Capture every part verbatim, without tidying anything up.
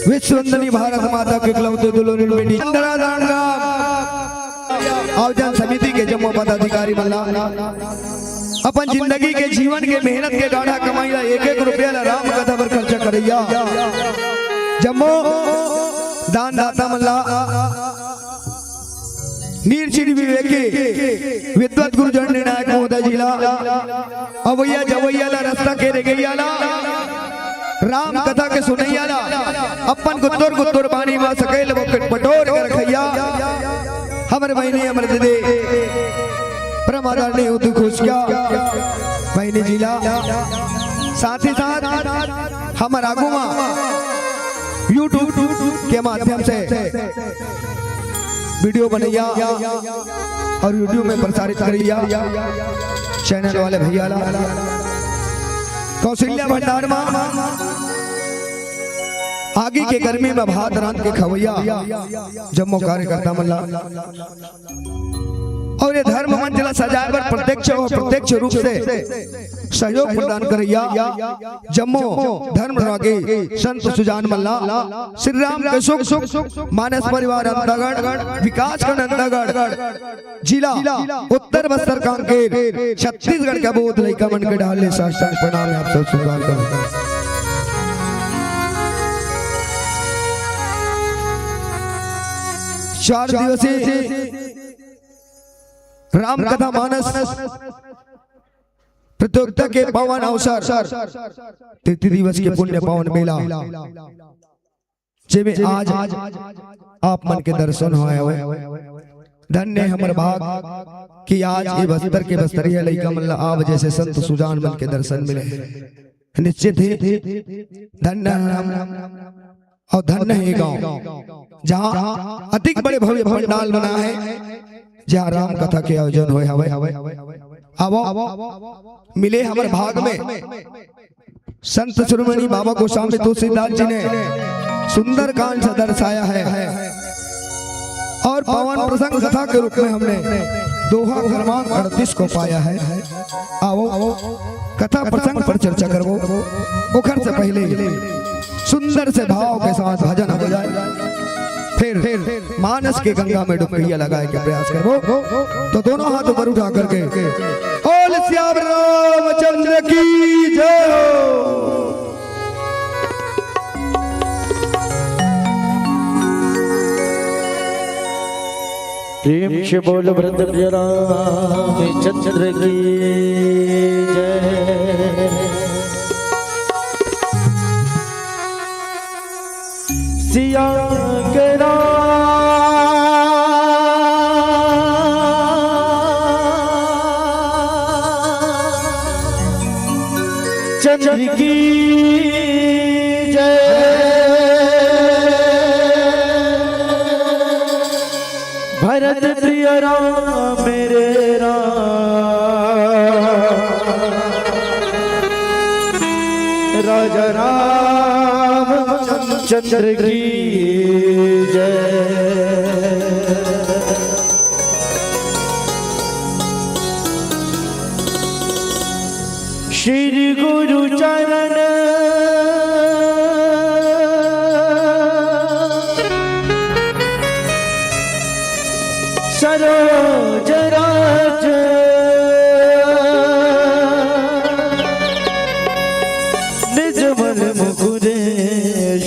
विश्वनंदिनी भारत माता के इकलौते दुलारी बेटी धराधाम राम आयोजन समिति के जम्मो पदाधिकारी मन ला अपन जिंदगी के जीवन के मेहनत के गाढ़ा कमाई ला एक एक रुपया ला राम कथा पर खर्चा करइया जम्मो दान दाता मन ला नीर चीर विवेकी विद्वत गुरुजन निर्णायक महोदय जी ला अवैया जवैया ला रस्ता के रेगैया ला राम कथा के सुनैया ला अपन गुत्तुर गुत्तुर बानी मा सकेल वो के बटोर के रखैया हमर बहिनी हमर दीदी परम आदरणीय उदू खुशिया बहिनी जी ला साथ ही साथ हमर आगू मा YouTube के माध्यम से वीडियो बनैया और YouTube में प्रसारित करैया चैनल वाले भैया ला कौशल्या भंडार मा आगी के गर्मी में भात रांध के खवैया जम्मो कार्यकर्ता मन ला और ये धर्म मंच ला सजाए बर प्रत्यक्ष और प्रत्यक्ष रूप से सहयोग प्रदान करैया जम्मो धर्म रागी संत सुजान मन ला श्री राम के सुख मानस परिवार अंतागढ़ विकास खंड अंतागढ़ जिला उत्तर बस्तर कांकेर छत्तीसगढ़ के बोध लइका मन के डाले साष्टांग प्रणाम है आप सब स्वीकार करो। चार दिवसीय राम कथा मानस प्रतियोगिता के पावन अवसर तृतीय दिवस के पुण्य पावन मेला जेमे आज आप मन के दर्शन होय हवय। धन्य हमर भाग कि आज ये बस्तर के बस्तरिया लइका मन ला आप जैसे संत सुजान मन के दर्शन मिले। निश्चित ही धन्य हम और धन्य हे गांव जहां अधिक बड़े भव्य पंडाल बना है जहां राम कथा के आयोजन होय हवय। आवो मिले हमर भाग में संत शिरोमणि बाबा गोस्वामी तुलसीदास जी ने सुंदरकांड से दर्शाया है और पावन प्रसंग कथा के रूप में हमने दोहा क्रमांक अड़तीस को पाया है। आओ कथा प्रसंग पर चर्चा करबो। ओखर से पहले सुंदर से भाव के साथ भजन हो जाए, फिर मानस के गंगा में डुबकिया लगाए के प्रयास करबो। तो दोनों हाथ ऊपर उठा करके बोल सियावर रामचंद्र की जय हो। प्रेम से बोल भरत प्रिय रामचंद्र की जय। सिया के राम चंद्र की जय। भरत प्रिय राम मेरे राम, राजा राम चंद्र की जय। श्री गुरु चरण सरोज राज निज मल मुकुरे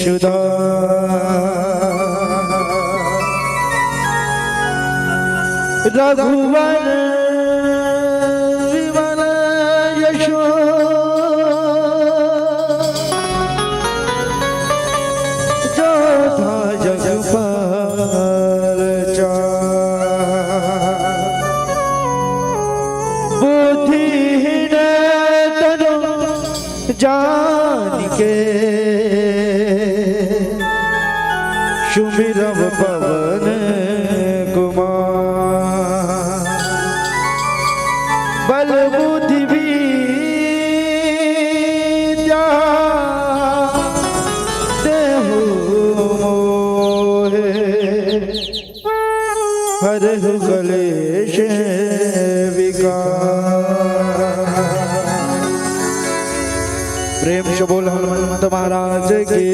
सुधा। रघुवर विमल यशो जो था जगपाल चा। बुद्धिहीन तनु जान के सुमिरब पवन कुमार। बल बुद्धि विद्या देहु मोहे। हरहु कलेश विकार। प्रेम से बोल हनुमान। महाराज की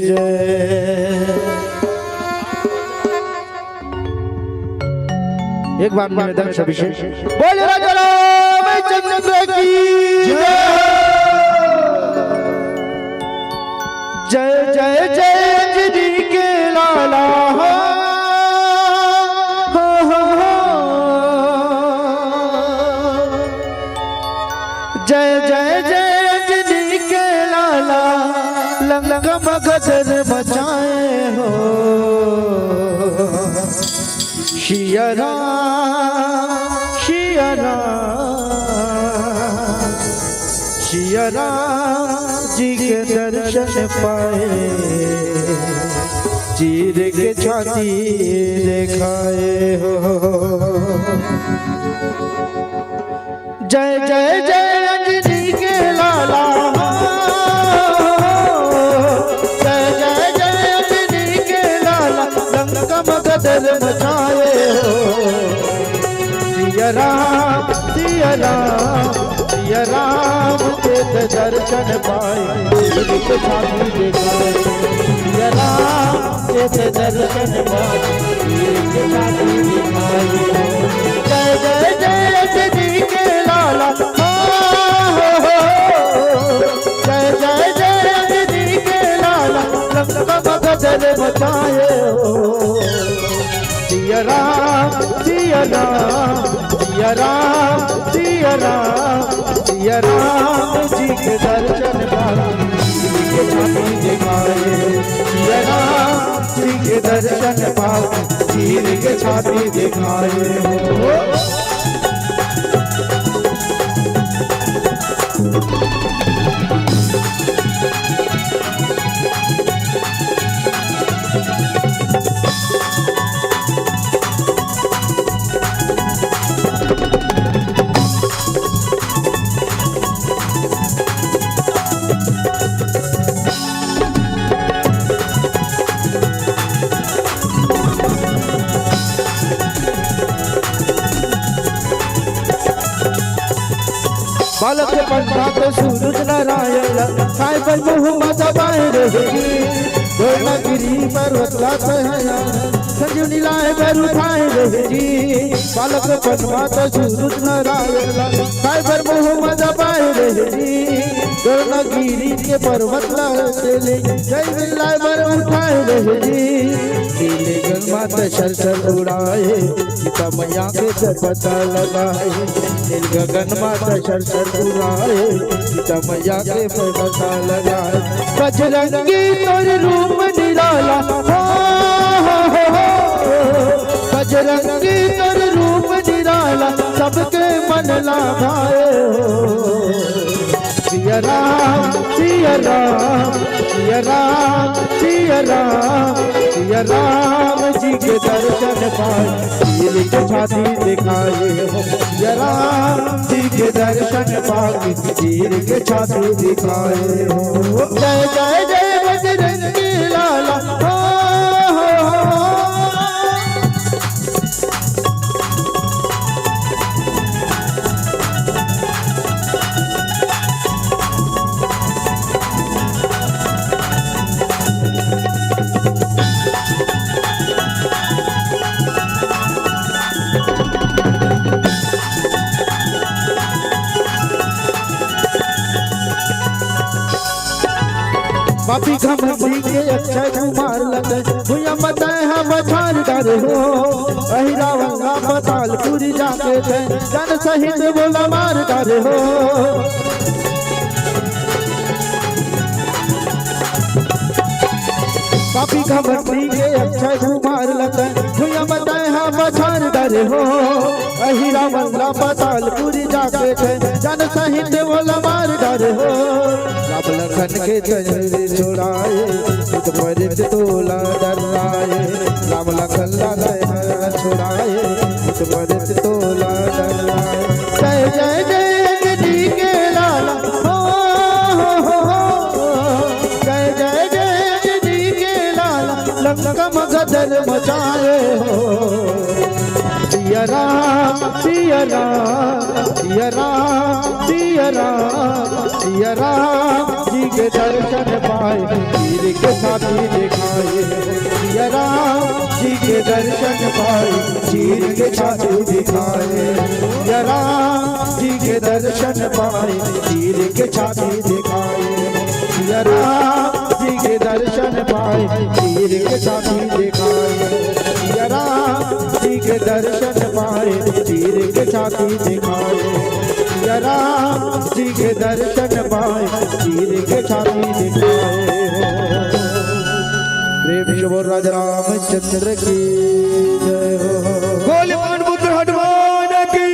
जय। एक बार निवेदन सभी से, बोल राजा रामचंद्र की जय। जय जय जय अंजनी के लाला। जय जय जय अंजनी के लाला, लंका मगध मचाए हो। सिया राम, सिया राम, सिया राम जी के दर्शन पाए, चीर के छाती दिखाए हो। जय जय जय अंजनी के लाला, जय जय जय अंजनी के लाला, लंका मगध मचाए हो। सिया राम, सिया राम, सिया राम के दर्शन पाए, दिल के छाती दिखाए। सिया राम के दर्शन पाए, दिल के छाती दिखाए। जय जय जय अंजनी के लाला, हो, हो, हो। जय जय जय अंजनी के लाला, लंका मगध मचाए हो। सिया राम, सिया राम, सिया राम, सिया राम, सिया राम जी के दर्शन पाए, दिल के छाती दिखाए। सिया राम जी के दर्शन पाए, चीर के छाती दिखाए हो। बालक पंडा तो सूरज नारायण ला, खाए बर मुँह मा दबाए रहे जी। दोरनागिरी पर्वत ला सहया, संजीवनी लाए बर उठाए रहे जी। बालक पंडा तो सूरज नारायण ला, खाए बर मुँह मा दबाए रहे जी। दोरनागिरी के पर्वत ला से ले, जय लाए बर उठाए रहे जी। नीले गगन मा त सर सर उड़ाए, सीता मैया के जय पता लगाए। नील गगन मा त सर सर उड़ाए, सीता मैया के जय पता लगाए। बजरंगी तोर रूप निराला, हो, हो, हो, हो। बजरंगी तोर रूप निराला, सबके मन ला भाए हो। सिया राम, सिया राम, सिया राम, सिया राम, सिया राम जी के दर्शन पाए, चीर के छाती दिखाए हो। सिया राम जी के दर्शन पाए, चीर के छाती दिखाए हो। जय जय जय बजरंगी लाला, हो, हो, हो, हो। पापी घमंडी के अक्षय कुमार लगे, भुइयां बताए हम बछार डारे हो। अहि रावण ला पतालपुरी जाके थे, जन सहित बोला मार डारे हो। पापी घमंडी के अक्षय कुमार लगे, भुइयां बताए हम बछार डारे हो। अहि रावण ला पतालपुरी जाके थे, जन सहित बोला मार डारे हो। राम लखन के चेहरे छुड़ाए, भूत प्रेत तोला डराए। राम लखन ला चेहरा छुड़ाए, भूत प्रेत तोला डराए। जय जय जय अंजनी के लाला, हो, हो, हो, हो। जय जय जय अंजनी के लाला, लंका मगध मचाए हो। सिया राम, सिया राम, सिया राम, सिया राम, सिया राम। जी के दर्शन पाए, चीर के छाती दिखाए। सिया राम जी के दर्शन पाए, चीर के छाती दिखाए। सिया राम जी के दर्शन पाए, चीर के छाती दिखाए। सिया राम जी के दर्शन पाए, चीर के छाती दिखाए। सिया राम जी के दर्शन पाए, चीर के छाती दिखाए। सिया राम जी के दर्शन पाए, चीर के छाती दिखाए। प्रेम से बोल राजा रामचंद्र की जय हो। बोल पवन पुत्र हनुमान की।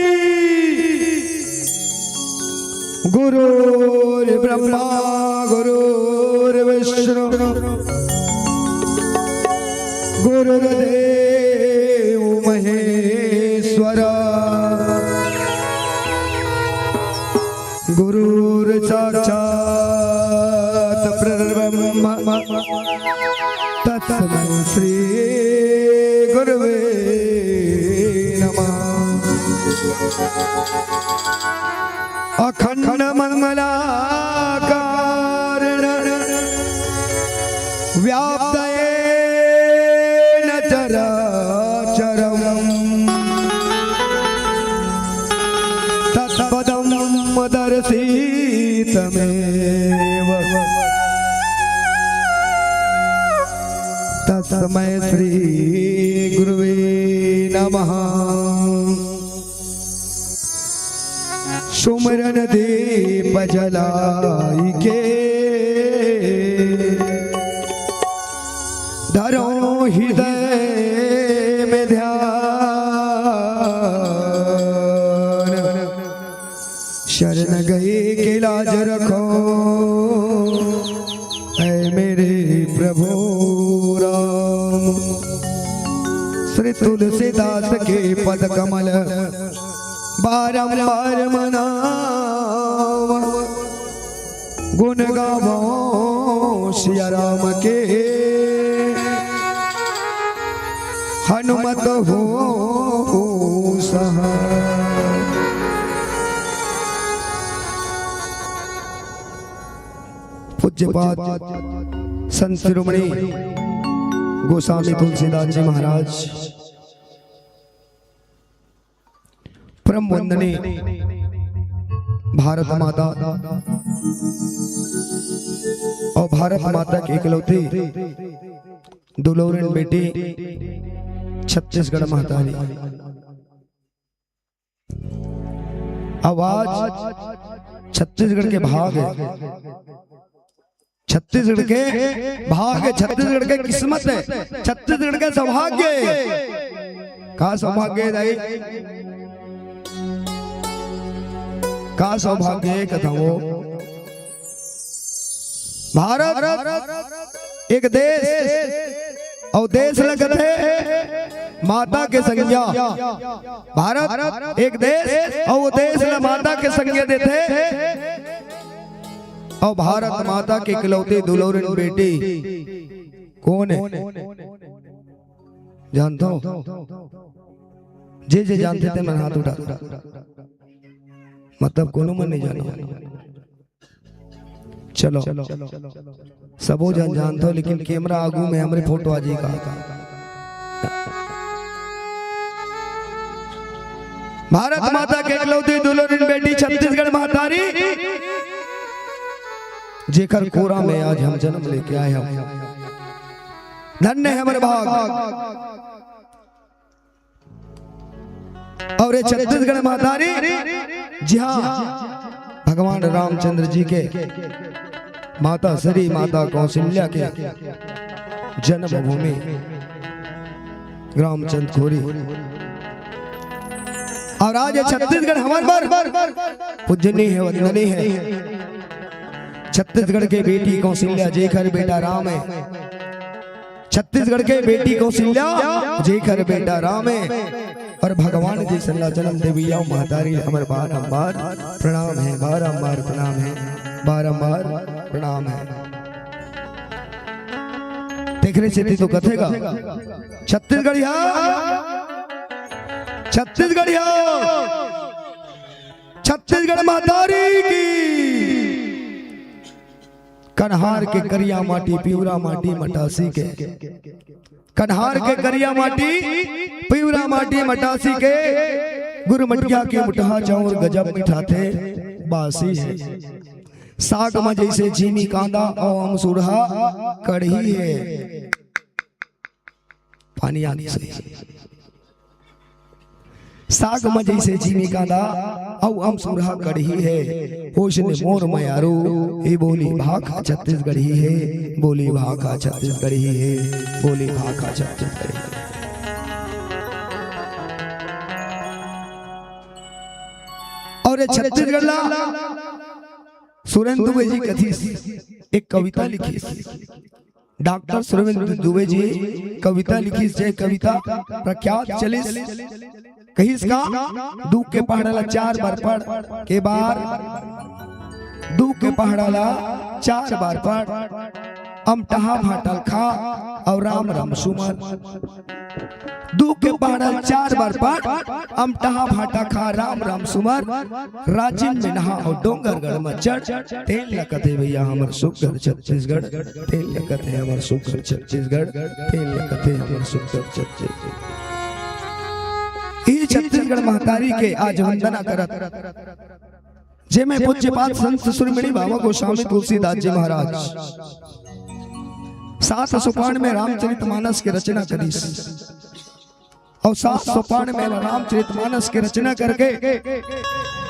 गुरुर्ब्रह्मा गुरुर्विष्णु गुरुर्देव महेश्वर। गुरुर्साक्षात् परब्रह्म तस्मै श्री गुरुवे नमः। अखंड मंडलाकारं व्याप्तं येन चराचरम् तत्पदं दर्शितमेव तस्मै श्री गुरुवे नमः। सुमिरन दीप जलाय के धरो हृदय में ध्यान। शरण गए के लाज रखो ऐ मेरे प्रभु राम। श्री तुलसीदास के पद कमल बारंबार मनावा। गुण गावो सिया राम के हनुमत हो सहाय। पूज्यपाद संत शिरोमणि गोस्वामी तुलसीदास जी महाराज परम वंदनीय भारत माता और भारत माता के इकलौती दुलौरिन बेटी छत्तीसगढ़ महतारी। अब आज छत्तीसगढ़ के भाग हे, छत्तीसगढ़ के भाग हे, छत्तीसगढ़ के किस्मत हे, छत्तीसगढ़ के सौभाग्य हे। का सौभाग्य हे दाई? का सौभाग्य हे कथंव? भारत एक देश अउ देश ल कथे माता के संज्ञा। भारत एक देश अउ देश ल माता के संज्ञा देथे। अउ भारत माता के इकलौती दुलौरिन बेटी कोन हे? जानथव? जे जे जानथे ते मन हाथ उठा। मतलब कोनो मन नहीं जानो। चलो, सबो जन जानथव, लेकिन कैमरा आगू में हमरे फोटो आ जाही का? भारत माता के इकलौती दुलौरिन बेटी छत्तीसगढ़ महतारी, जेकर कोरा में आज हम जन्म लेके आए हन। धन्य हे हमर भाग। अउ ये छत्तीसगढ़ महतारी, जी हाँ, भगवान रामचंद्र जी के माता श्री माता कौशल्या के जन्मभूमि ग्राम चंदखोरी। अउ आज ये छत्तीसगढ़ हमर बर पूजनीय हे, वंदनीय हे। छत्तीसगढ़ के बेटी कौशल्या, जेकर बेटा राम हे। छत्तीसगढ़ के बेटी कौशल्या, जेकर बेटा राम हे। अउ भगवान जइसन ला जन्म देवइया महतारी, हमर बारंबार प्रणाम हे, बारंबार प्रणाम हे, बारंबार प्रणाम हे। तेखरे सेती तो कथे गा, छत्तीसगढ़िया, छत्तीसगढ़िया, छत्तीसगढ़ महतारी की। कन्हार के करिया माटी, पिवरा माटी, मटासी के। कन्हार के करिया माटी, पिवरा माटी, मटासी के। गुरमटिया के मुटहा चाउर गजब मिठाथे, बासी हे। साग म जइसे जीमी कांदा अउ अमसुरहा कड़ही हे। पानी आगे सही। साग म जइसे जीमी कांदा अउ अमसुरहा कड़ही हे, ओइसने मोर मयारू, ए बोली भाखा छत्तीसगढ़ी हे, बोली भाखा छत्तीसगढ़ी हे, बोली भाखा छत्तीसगढ़ी हे। अउ ए छत्तीसगढ़ ला सुरेंद्र दुबे जी कथिस, एक कविता लिखिस। डॉक्टर सुरेंद्र दुबे जी कविता लिखिस, जे कविता प्रख्यात चलिस। कहिस का, दुख के पहाड़ा ला चार बार पढ़, के बार दुख के पहाड़ा ला चार बार पढ़, अमटहा भाटा खा अउ राम राम सुमर। दुख के पहाड़ा चार बार पढ़, अमटहा भाटा खा राम राम सुमर। राजिम में नहा अउ डोंगरगढ़ म चढ़, तेन ल कथे भैया हमर सुग्घर छत्तीसगढ़, तेन ल कथे हमर सुग्घर छत्तीसगढ़, तेन ल कथे हमर सुग्घर छत्तीसगढ़। ई छत्तीसगढ़ महतारी के आज वंदना करत, जेमे पूज्यपाद संत शिरोमणि बाबा गोस्वामी तुलसीदास जी महाराज सात सोपान में रामचरित मानस के रचना करिस। अउ सात सोपान में रामचरित मानस के रचना करके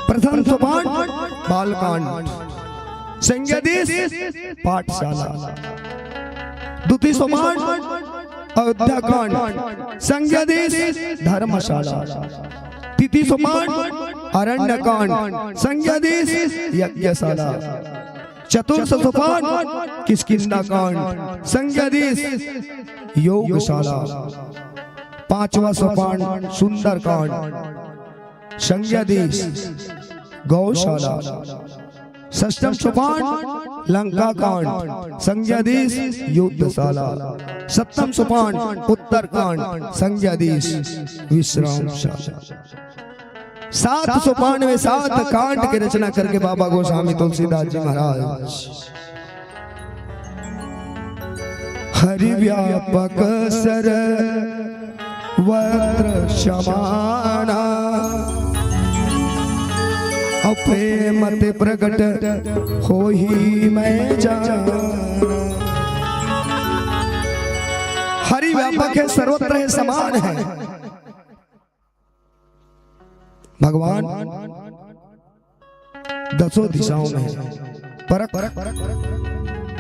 प्रथम सोपान बालकांड, संज्ञादीस पाठशाला, द्वितीय सोपान अयोध्याकांड, संज्ञादीस धर्मशाला, तृतीय सोपान अरण्यकांड, संज्ञादीस यज्ञशाला, चतुर्थ सोपान किष्किंधा कांड, संज्ञादीस योगशाला, पांचवा सोपान सुंदर कांड, संज्ञादीस गौशाला, षष्ठम सोपान लंका कांड, संज्ञादीस युद्धशाला, सप्तम सोपान उत्तर कांड, संज्ञादीस विश्रामशाला। सात सोपान में सात कांड के रचना करके बाबा गोस्वामी तुलसीदास जी महाराज हरि व्यापक सर्वत्र समाना, अउ प्रेम ते प्रगट होई मैं जाना। हरि व्यापक है, सर्वत्र है, समान है। भगवान दसों दिशाओं में है। परख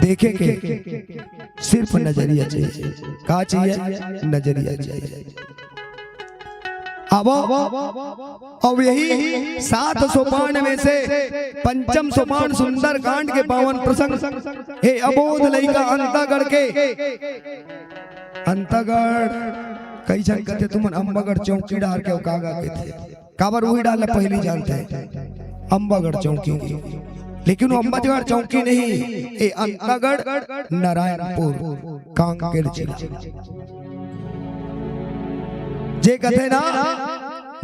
देखे के सिर्फ नजरिया चाहिए। का चाहिए? नजरिया चाहिए। अब, अब यही सात सोपान में से पंचम सोपान सुंदरकांड के पावन प्रसंग, हे अबोध लइका अंतागढ़ के, अंतागढ़ कई झन कथे, तुमन अम्बागढ़ चौकी डहर के हो, का गा कथे। काबर उही डहर ला पहिली जानथे, अम्बागढ़ चौकी। लेकिन वो अम्बागढ़ चौकी नहीं, ए अंतागढ़ नारायणपुर, कांकेर जिला। जे कथे ना,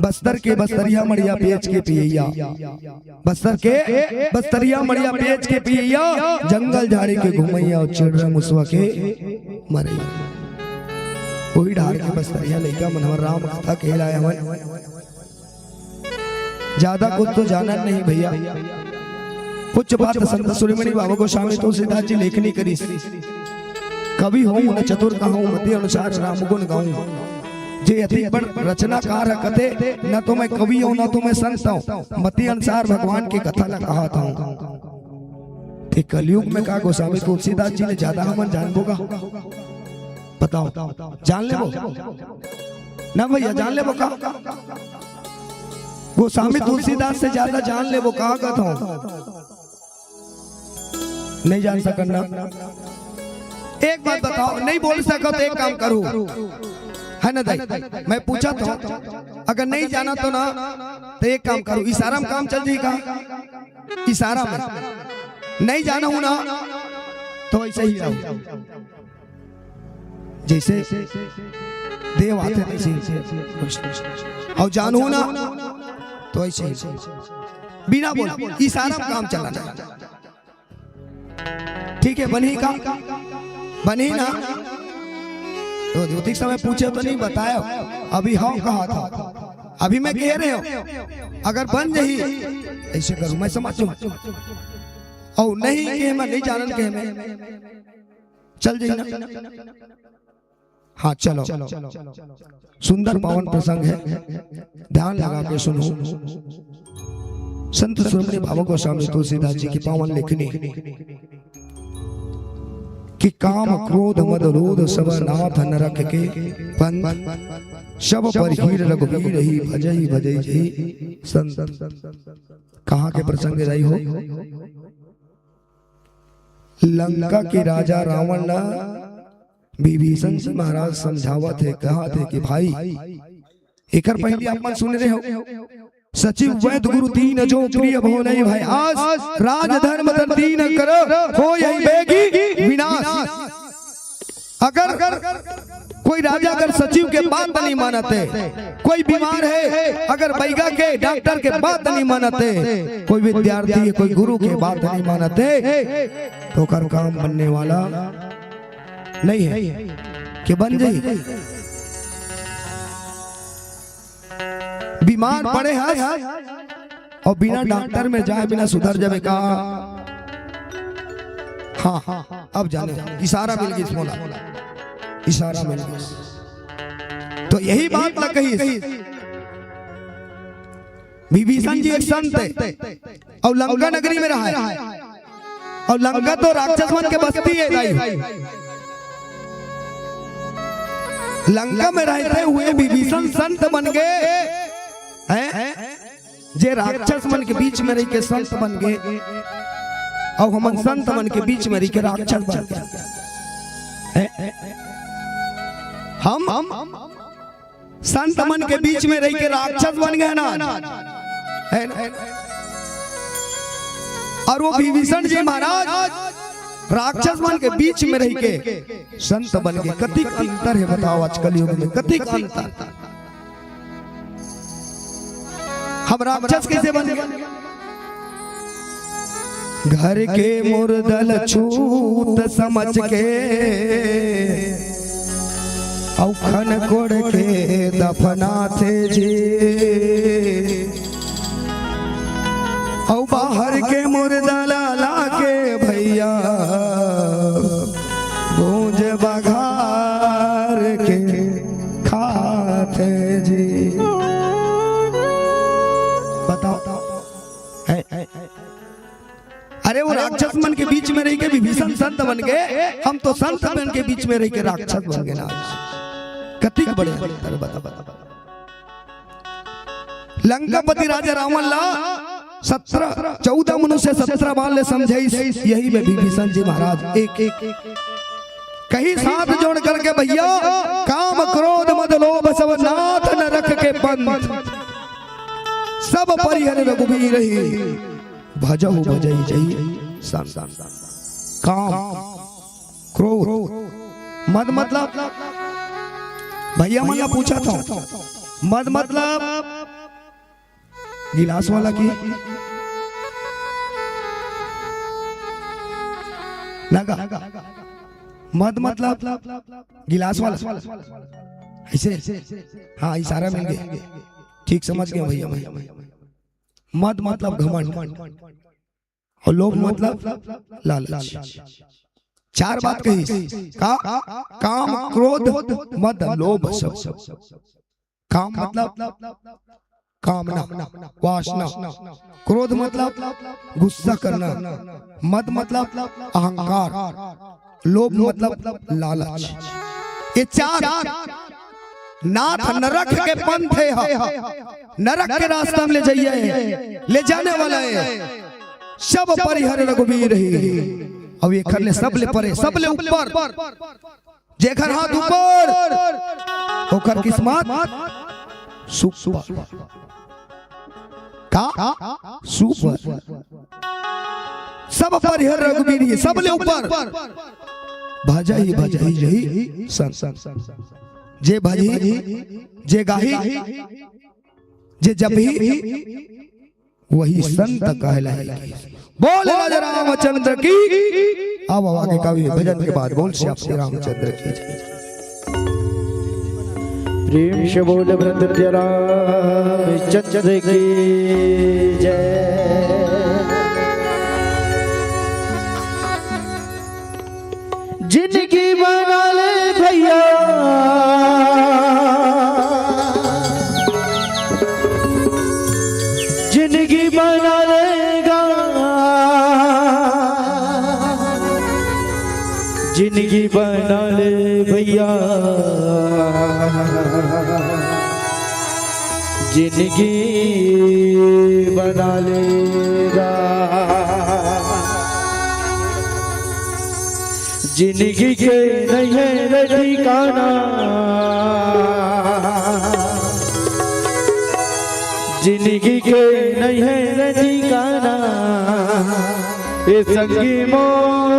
बस्तर के बस्तरिया मड़िया बेच के पियैया, बस्तर के बस्तरिया मड़िया बेच के पियैया, जंगल झाड़ी के घुमैया अउ चिड़रा मुसवा के मरैया। उही डहर के बस्तरिया लइका मन हमर राम कथा कहलाए हवन। ज्यादा कुछ तो जानन नहीं भैया। पूज्यपाद संत शिरोमणि बाबा गोस्वामी तुलसीदास जी लेखनी करिस, कवि हों न चतुर कहूं, मति अनुसार राम गुण गाऊं। जे अति बड़ रचनाकार ह कथे, न तो मैं कवि हों, न तो मैं संत हों, मति अनुसार भगवान के कथा ला कहत हों। ते कलयुग में का गोस्वामी तुलसीदास जी ले ज्यादा हमन जानबो का? बताओ, जान लेबो ना भैया, जान लेबो का? गोस्वामी तुलसीदास से ज्यादा जान लेबो का कहत हों? नहीं जान सकन ना। एक बात बताओ, नहीं बोल सकत, एक काम करो, है ना दाई, मैं पूछत हों, अगर नहीं जानत हो ना, तो एक काम करो, इशारा में काम चल जाई का? इशारा में। नहीं जानहूं ना, तो ऐसे ही रहो, जैसे देव आथे तैसे। अउ जानहूं ना, तो ऐसे ही बिना बोल, इशारा में काम चलाना। ठीक है, बनही का? बनही ना? तो ज्योतिष समय पूछे तो नहीं बताया, अभी हाँ कहा था, अभी मैं कह रहे हो, अगर बन जाही, ऐसे करूँ मैं समझ जाऊँ, और नहीं कहे मैं नहीं जानन कहे मैं चल जाही ना। हाँ, चलो, सुंदर पावन प्रसंग है, ध्यान लगा के सुनो। संत शिरोमणि बाबा गोस्वामी तुलसीदास जी की पावन लेखनी कि काम क्रोध मद लोभ सब नाथ नरक के पंथ, सब पर हीर रघुबीर ही भजहि भजहि जहि संत। कहाँ के प्रसंग रही हो? लंका के राजा रावण ला विभीषण जी महाराज समझावत हे, कहत हे कि भाई, एकर पहले आप मन सुन रहे हो, सचिव वैद गुरु दीन जो प्रिय भो नहीं भाई, आस राज धर्म धन दीन करो, हो यही बेगी विनाश। अगर कोई राजा अगर सचिव के बात नहीं मानत हे, कोई बीमार है, अगर बैगा के डॉक्टर के बात नहीं मानत हे, कोई विद्यार्थी है, कोई गुरु के बात नहीं मानत हे, तो ओकर काम बनने वाला नहीं है कि बन जाही। बीमार पड़े हस और बिना डॉक्टर में जाए बिना सुधर जाबे का? हाँ, अब जाने इशारा मिल गइस मोला, इशारा मिल गइस। तो यही बात ला कहिस। विभीषण जी एक संत हे और लंका नगरी में रहा हे। और लंका तो राक्षस मन के बस्ती हे दाई। लंका में रहते हुए विभीषण संत बन गए हैं, जे राक्षस मन के बीच में रह के संत बन गए, और हमन संत मन के बीच में रह के राक्षस बन गए हैं। हम संत मन के बीच में रह के राक्षस बन गए ना, है ना? और वो विभीषण जी महाराज राक्षस मन के बीच में रह के संत बन गए। कतिक अंतर है बताओ, आज कलयुग में कतिक अंतर। हम राक्षस कैसे बन गए? घर के मुर्दल छूत समझ के अउ खन कोड़ के दफनाथे जी। अउ बाहर के मुर्दल ला के भैया भूंज बघार के खाथे जी। बताओ। अरे वो राक्षस मन के बीच में रह के विभीषण संत बन गए, हम तो संत मन के बीच में रह के राक्षस बन गए ना। कतिक बड़े अंतर बता, बता, बता। लंकापति राजा रावण ला सत्रह, चौदह मनुष्य सत्रह बार ले समझाइस, यही में विभीषण जी महाराज एक, एक, एक कहिस हाथ जोड़ करके, भैया, काम क्रोध मद लोभ सब नाथ नरक के पंथ, सब परिहर रघुबीर ही भजहु भजहि जहि संत। काम, क्रोध, मद मतलब, भैया मन ला पूछा था, मद मतलब गिलास वाला कि नगा? मद मतलब गिलास वाला। ऐसे? हाँ, इशारा मिल गया। ठीक समझ गए भैया, भैया। मद मतलब घमंड और लोभ मतलब लालच। चार बात कही का? काम, क्रोध, मद, लोभ, सब। काम मतलब कामना, वासना। क्रोध मतलब गुस्सा करना। मद मतलब अहंकार। लोभ मतलब लालच। ये चार नाथ नरक के पंथ हे, नरक के रास्ता में ले जाइए, ले जाने वाला हे। सब परिहर रघुबीर ही। अब ये कर ले, सब ले परे, सब ले ऊपर। जेकर हाथ ऊपर, ओकर किस्मत सुपर। का? सुपर। सब परिहर रघुबीर ही, सब ले ऊपर। भजहि भजहि जहि संत। जे भजहि, जे गाही, जे जपही, वही संत कहलाए। बोल राजा रामचंद्र की। अब आगे कवि भजन के बाद बोल श्री रामचंद्र की जय। प्रेम से बोल वृंद प्यारा रामचंद्र की जय। जिंदगी बना ले भैया, जिंदगी बना लेगा, जिंदगी बना ले भैया, जिंदगी बना लेगा। जिंदगी के नहीं है रे ठिकाना, जिंदगी के नहीं है रे ठिकाना। ए संगी मोर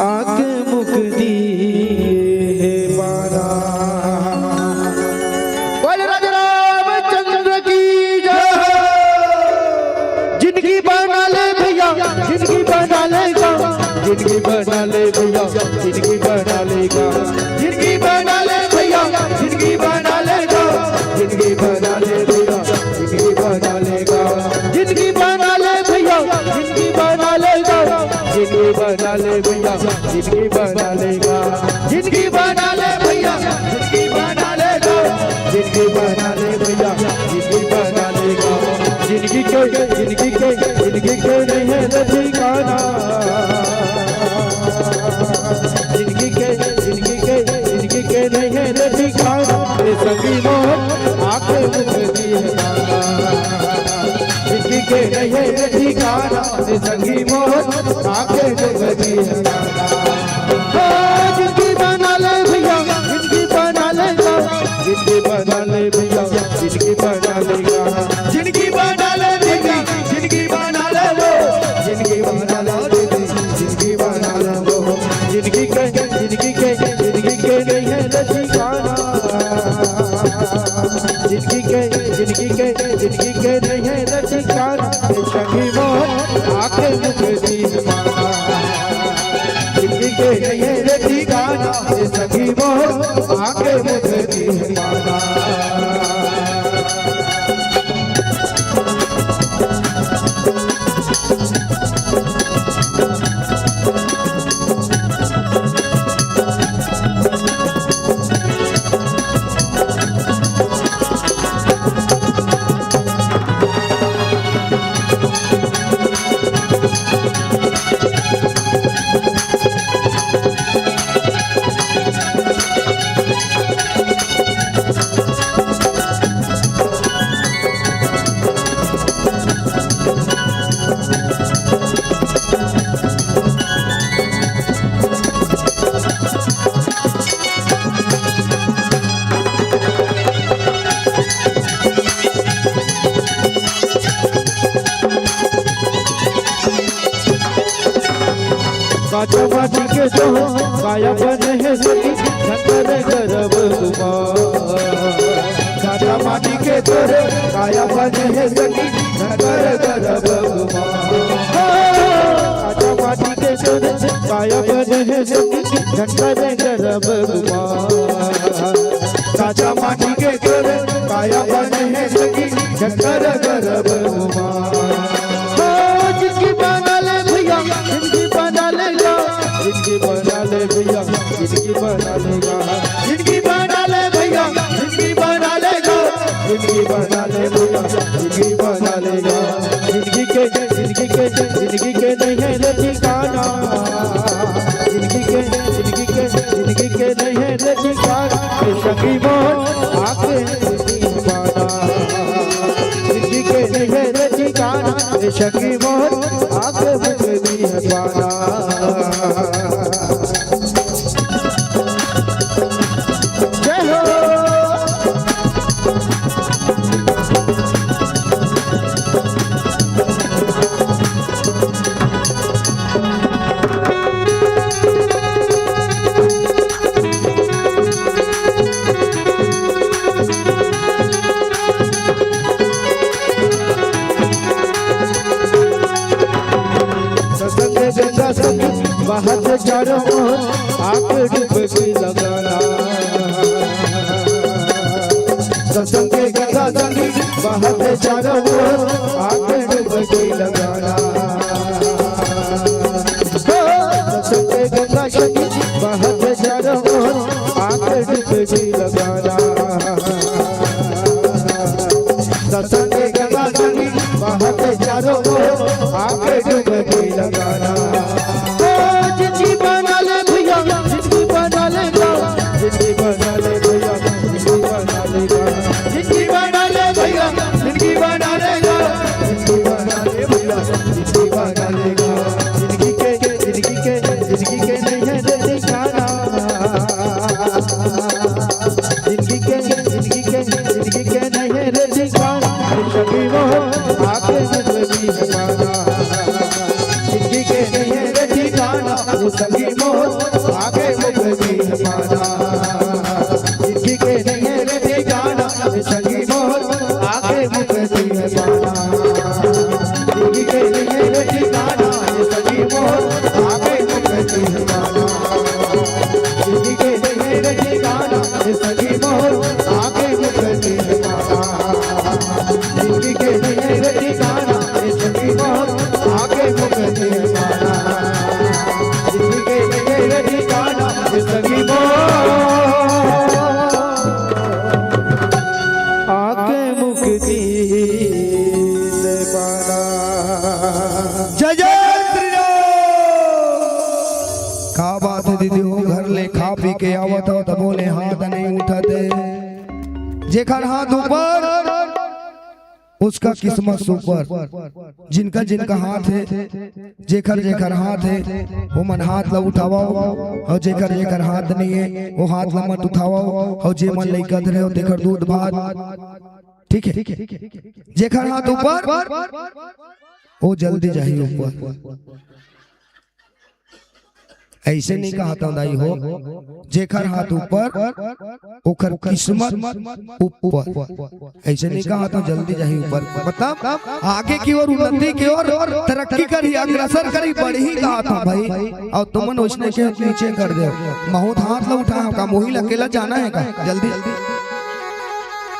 आके मुख दिए हे बाना। बोल राजा रामचंद्र की जय हो। जिंदगी बना ले भैया, जिंदगी बना लेगा, जिंदगी बना ले भैया, जिंदगी बना लेगा, जिंदगी बना ले भैया, जिंदगी बना लेगा, जिंदगी बना ले भैया, जिंदगी बना लेगा, जिंदगी बना ले भैया, जिंदगी बना लेगा, जिंदगी बना ले भैया, जिंदगी बना लेगा, जिंदगी बना ले भैया, जिंदगी बना लेगा, जिंदगी बना ले भैया, जिंदगी बना लेगा। जिंदगी के, जिंदगी के, जिंदगी के नहीं है ठिकाना। जिंदगी के, जिंदगी के, जिंदगी के नहीं है ठिकाना। ए संगी मोर आके मुख दिए बाना। जिंदगी के नहीं है ठिकाना। ए संगी मोर आके मुख दिए बाना। ओ जिंदगी बना ले भैया, जिंदगी बना लेगा, जिंदगी बना ले भैया, जिंदगी बना लेगा, जिंदगी बना ले दीदी, जिंदगी बना ले वो, जिंदगी बना ले दीदी, जिंदगी बना ले वो। जिंदगी के, जिंदगी के, जिंदगी के नहीं है ठिकाना। जिंदगी के, जिंदगी के, जिंदगी के नहीं है ठिकाना। ए संगी मोर आके मुख दिए बाना। जिंदगी के नहीं है रे ठिकाना, ए संगी मोर आके मुख दिए बाना। काचा माटी के तोर काया बने हे सखी, झंकर गरब गुमान। काचा माटी के तोर काया बने हे सखी, झंकर गरब गुमान। काचा माटी के तोर काया बने हे सखी, झंकर गरब गुमान। काचा माटी के तोर काया बने हे सखी, झंकर गरब गुमान। ओ जिंदगी बना ले भैया, जिंदगी बना लेगा, जिंदगी बना ले भैया, जिंदगी बना लेगा, जिंदगी बना ले भैया, जिंदगी बना लेगा, जिंदगी बना ले भैया, जिंदगी बना लेगा। जिंदगी के, जिंदगी के, जिंदगी के नहीं है रे ठिकाना। जिंदगी के, जिंदगी के, जिंदगी के नहीं है रे ठिकाना। ए संगी मोर आके मुख दिए बाना। जिंदगी के नहीं है रे ठिकाना। ए संगी मोर आके मुख दिए बाना। जय हो। संगी बहत चारों ओर, आके डुबकी लगाना। सत्संग के गंगा संगी बहत चारों ओर, आके डुबकी लगाना। सत्संग के गंगा संगी बहत चारों ओर, आके डुबकी लगाना। सत्संग के गंगा संगी बहत चारों ओर, आके डुबकी लगाना। ओ जिंदगी बना ले भैया, जिंदगी बना ले गा, जिंदगी बना ले भैया, जिंदगी बना ले गा, जिंदगी बना ले भैया, जिंदगी बना ले गा, जिंदगी बना ले भैया, जिंदगी बना ले गा। जिंदगी के, जिंदगी के, जिंदगी के नहीं है रे ठिकाना। जिंदगी के, जिंदगी के, जिंदगी के नहीं है रे ठिकाना। सभी वो आके मुझे भी हमारा। जिंदगी के नहीं है रे ठिकाना, वो सभी वो आके मुझे भी हमारा। जिंदगी के नहीं है रे ठिकाना, वो सभी वो आके मुझे भी हमारा। जिंदगी के नहीं है रे ठिकाना, ये सभी वो आके मुझे भी हमारा। जिंदगी के नहीं है रे ठिकाना, ये सभी वो आके मुझे भी हमारा। जिंदगी के नहीं है रे ठिकाना, ये सभी वो आके मुझे भी हमारा। जिंदगी के नहीं है रे ठिकाना, ये सभी वो आके मुक्ति से पाना। जय जय श्री राम। का बात है दीदी हो, घर ले खा पी के आवत हो तबो ले हाथ नहीं उठाते। जेकर हाथ ऊपर, उसका किस्मत सुपर। जिनका जिनका हाथ है, जेकर जेकर हाथ है, वो मन हाथ ला उठावा, और जेकर जेकर हाथ नहीं है, वो हाथ ला मत उठावा, और जे मन लइका धरे हो, तेकर दूध भात, ठीक है, जेकर हाथ ऊपर, वो जल्दी जाही ऊपर। ऐसे नहीं कहा था दाई हो, जेकर हाथ ऊपर, ओकर किस्मत ऊपर। ऐसे नहीं कहा था जल्दी जाही ऊपर, मतलब आगे की ओर, उन्नति की ओर तरक्की करी, अग्रसर करी, बढ़ही कहा था भाई। और तुमन उसने के नीचे कर दे। महूँ हाथ ला उठाए हँव का, मोही ला अकेला जाना है का? जल्दी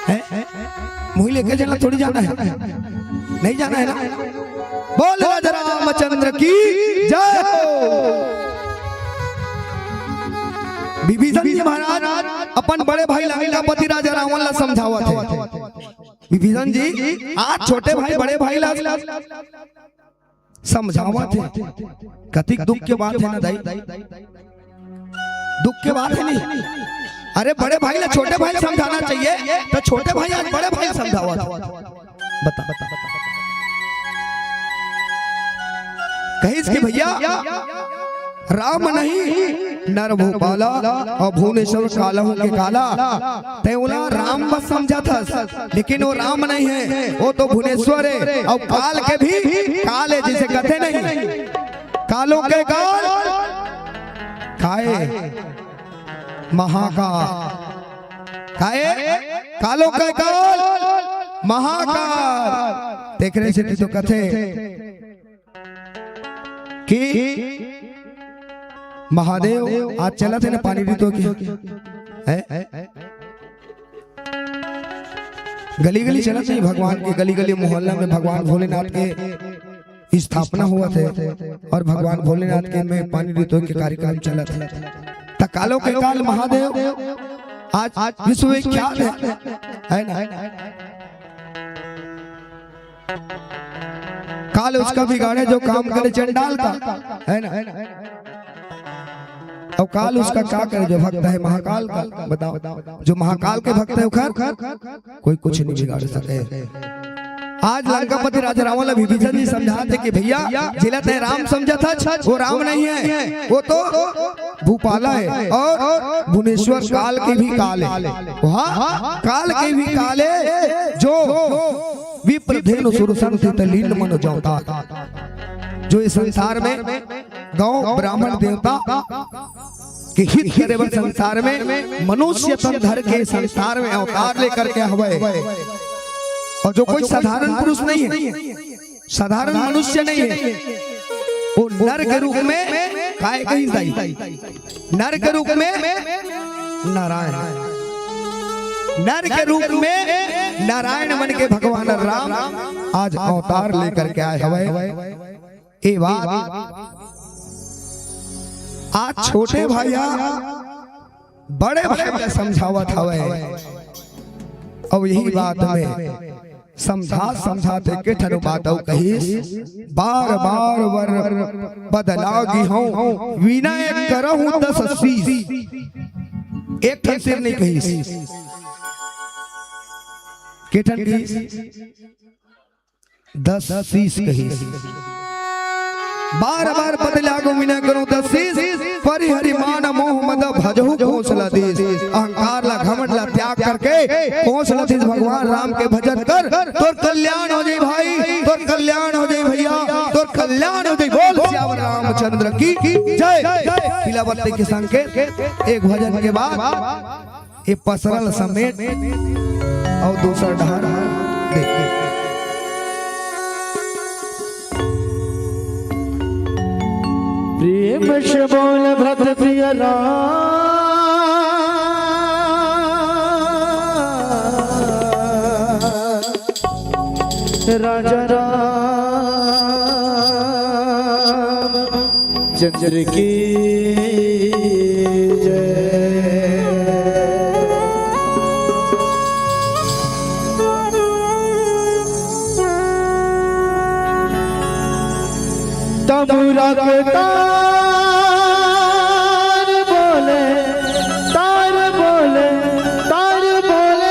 है, मोही लेके जाना थोड़ी जाना है, नहीं जाना है ना। बोल राजा रामचंद्र की जय हो। विभीषण जी महाराज अपन बड़े भाई लंकापति राजा रावण ला समझावत हे। विभीषण जी आज छोटे भाई बड़े भाई ला समझावत हे। कतिक दुख के बात है ना दाई, दुख के बात है नहीं। अरे बड़े भाई ला छोटे भाई समझाना चाहिए, तो छोटे भाई आज बड़े भाई समझावत हे। बता, बता, बता। कहिस कि भैया, राम नहीं नर भूपाला, और भुवनेश्वर कालहु के काला। तैं ओला राम बस समझत हस, लेकिन वो राम नहीं है, वो तो भुवनेश्वर है, और काल के भी काल है, जिसे कहते नहीं, कालों के काल, काय महाकाल, काय कालों के काल महाकाल। तेकरे सेती तो कथे कि महादेव आज चलत हे ना पानी रितोय के, हैं? गली गली चलत नहीं भगवान के, गली गली मोहल्ला में भगवान भोलेनाथ के स्थापना होवत हे और भगवान भोलेनाथ के में पानी रितोय के कार्यक्रम चलत हे। त कालों के काल महादेव आज विश्वविख्यात हे, है ना? काल उसका बिगाड़े जो काम करे चंडाल का, है ना? और काल उसका का करे जो भक्त है महाकाल का? बताओ, जो महाकाल के भक्त है ओकर कोई कुछ नहीं बिगाड़ सके। आज लंकापति राजा रावण ला विभीषण जी समझात हे कि भैया, जेला तैं राम समझत हस, वो राम नहीं है, वो तो भूपाला है और भुवनेश्वर काल के भी काल है। हाँ, काल के भी काल है, जो विप्र धेनु सुरसंग थे लीन मनो अवतार। जो इस संसार में गौ ब्राह्मण देवता के हित करे बर संसार में मनुष्य तन धर के संसार में अवतार लेकर के हवय। और जो कोई साधारण पुरुष नहीं है, साधारण मनुष्य नहीं है, वो नर के रूप में काय कहिस दाई? नर के रूप में नारायण, नर के रूप में नारायण मन के भगवान राम आज अवतार लेकर के आए हवय। ए बात आज छोटे भैया बड़े भाई ला समझावत हवय। अउ यही बात में समझात समझात एक ठन बात अउ कहिस, बार बार वर बदला गिहौं, विनय करहूं दस शीश। एक ठन सिर नहीं कहिस, के ठन कहिस? दस शीश कहिस। बार बार बदला गिहौं विनय करहूं दस शीश, परिहरि मान मोह मद भजहु कोसलाधीश। अहंकार ला, घमंड ला त्याग करके कोसलाधीश भगवान राम के भजन कर, तोर कल्याण हो जाई भाई, तोर कल्याण हो जाई भैया, तोर कल्याण हो जाई। बोल सियावर रामचंद्र की जय। पीला बत्ती के संकेत एक भजन के बाद ये पसरल समेट अउ दूसर डहर देख। प्रेम से बोल भक्त प्रिय राम, राजा राम चंद्र की जय। तंबूरा के तार बोले, तार बोले, तार बोले।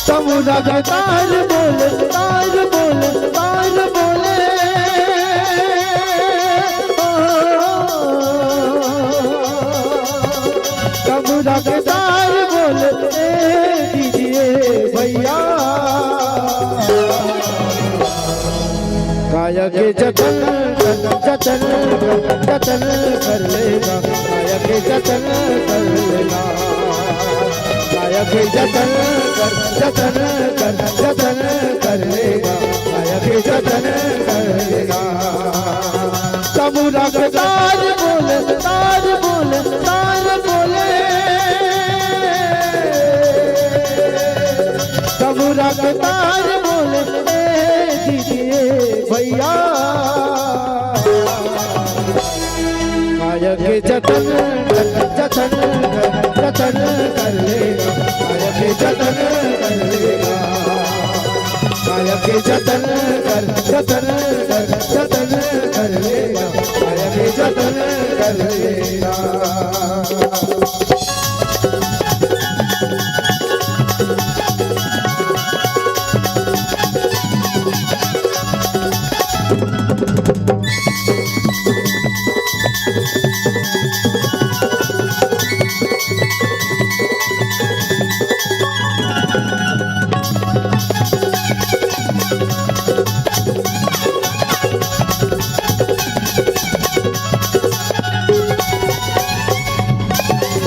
तमुरा के तार बोले, तार बोले, तार बोले। ओ, तमुरा के तार बोले, ए दीजिए भैया। काया के जतन कर, जतन कर, जतन कर लेगा। काया के जतन कर लेगा। काया के जतन कर, जतन कर, जतन कर लेगा। काया के जतन कर लेगा। तमुरा के तार बोले, तार बोले, तार बोले। तमुरा के तार बोले, ए दीजिए भैया। काया के जतन कर, जतन कर, जतन कर लेगा। काया के जतन कर लेगा। काया के जतन कर, जतन कर, जतन कर लेगा। काया के जतन कर लेगा।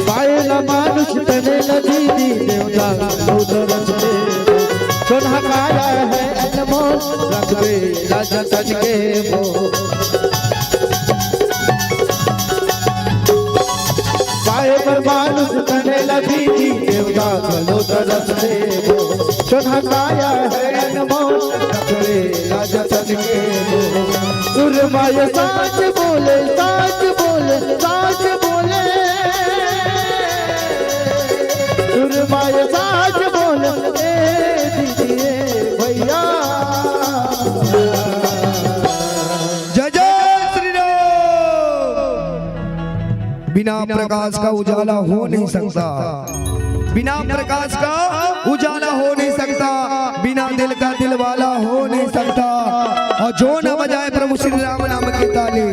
पाए ला मानुष तने ला दीदी देवता उधर रचते। सोना काया है अनमोल रखबे ला जतन के मोल। पाए बर मानुष तने ला दीदी देवता चलो तरस देवो। सोना काया है अनमोल रखबे ला जतन के मोल। सुरमाय साच बोले, साच बोले, साच बोले। सुरमाय साच बोले, ए दीजिए भैया। जय जय श्री राम। बिना प्रकाश का उजाला हो नहीं सकता, बिना प्रकाश का उजाला हो नहीं सकता। वाला हो नहीं सकता। और जो न बजाए प्रभु श्री राम नाम की ताली,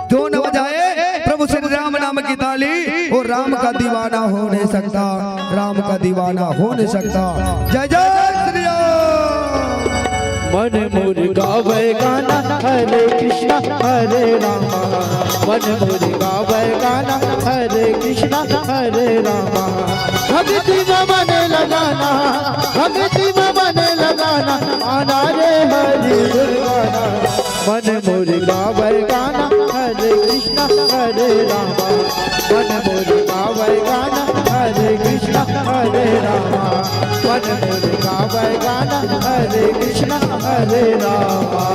जो न बजाए प्रभु श्री राम नाम की ताली, वो राम का दीवाना हो नहीं सकता, राम का दीवाना हो नहीं सकता। जय जय श्री राम। मन मोर गावे गाना, हरे कृष्णा हरे रामा। मन मोर गावे गाना, हरे कृष्णा हरे रामा। भक्ति में मन लगाना, भक्ति में मन लगाना, आना रे हरि गुण गाना। मन मोर गावे गाना, हरे कृष्णा हरे रामा। मन मोर गावे गाना, हरे कृष्णा हरे रामा। मन मोर गावे गाना, हरे कृष्णा हरे रामा।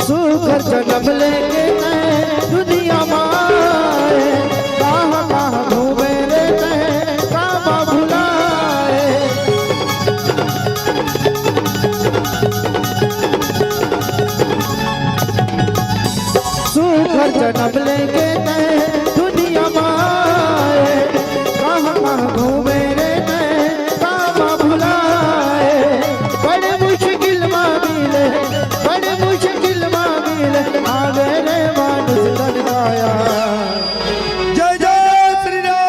सुखर जनम लेके तैं दुनिया म आए, कहाँ कहाँ घूमे रे तैं, कामा भुलाए। सुखर जनम लेके तैं दुनिया म आए, कहाँ कहाँ घूमे रे तैं, कामा भुलाए। बड़े मुश्किल मा मिले, बड़े मुश्किल मा मिले, आवे रे मानुष तन काया। जय जय श्री राम।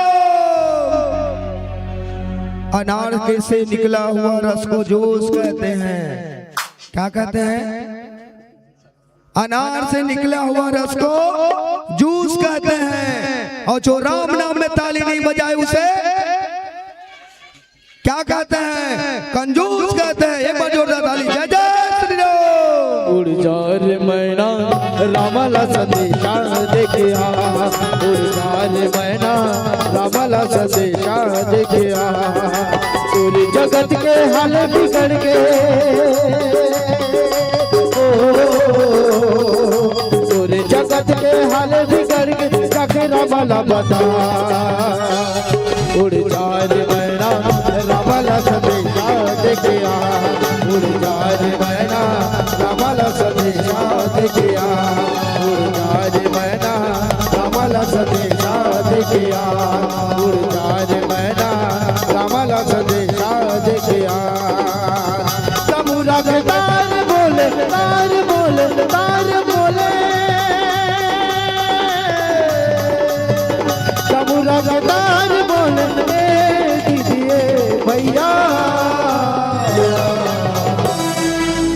अनार के से निकला हुआ रस को जूस कहते हैं। क्या कहते हैं? अनार से निकला हुआ रस को जूस कहते हैं। और जो राम नाम में ताली नहीं बजाए, उसे क्या कहते हैं? कंजूस कहते हैं। एक बार जोरदार ताली। जय जय श्री राम। उड़ जा रे मैना, रामा ला संदेशा देके आ। उड़ जा रे मैना, रामा ला संदेशा देके आ। पूरे जगत के हाल बिगड़ के, ओ, पूरे जगत के हाल बिगड़ के, जाके रामा ला बता। उड़ जा रे मैना, रामा ला संदेशा देके आ। उड़ जा रे मैना, रामा ला संदेशा देके आ। उड़ जा रे मैना, रामा ला संदेशा देके आ। उड़ जा रे मैना, रामा ला संदेशा देके आ। तमुरा के तार बोले, तार बोले, तार बोले। तमुरा के तार बोले, ए दीदी, ए भैया।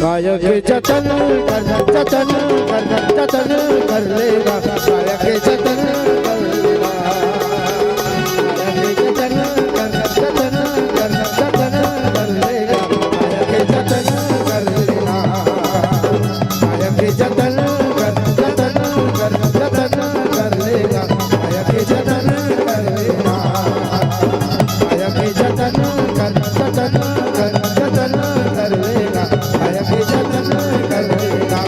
काया के जतन कर, जतन कर, जतन कर लेगा। काया के जतन कर लेगा। काया के जतन कर, जतन कर, जतन कर लेगा। काया के जतन कर लेगा। काया के जतन कर, जतन कर, जतन कर लेगा। काया के जतन कर लेगा। काया के जतन कर, जतन कर, जतन कर लेगा। काया के जतन कर लेगा।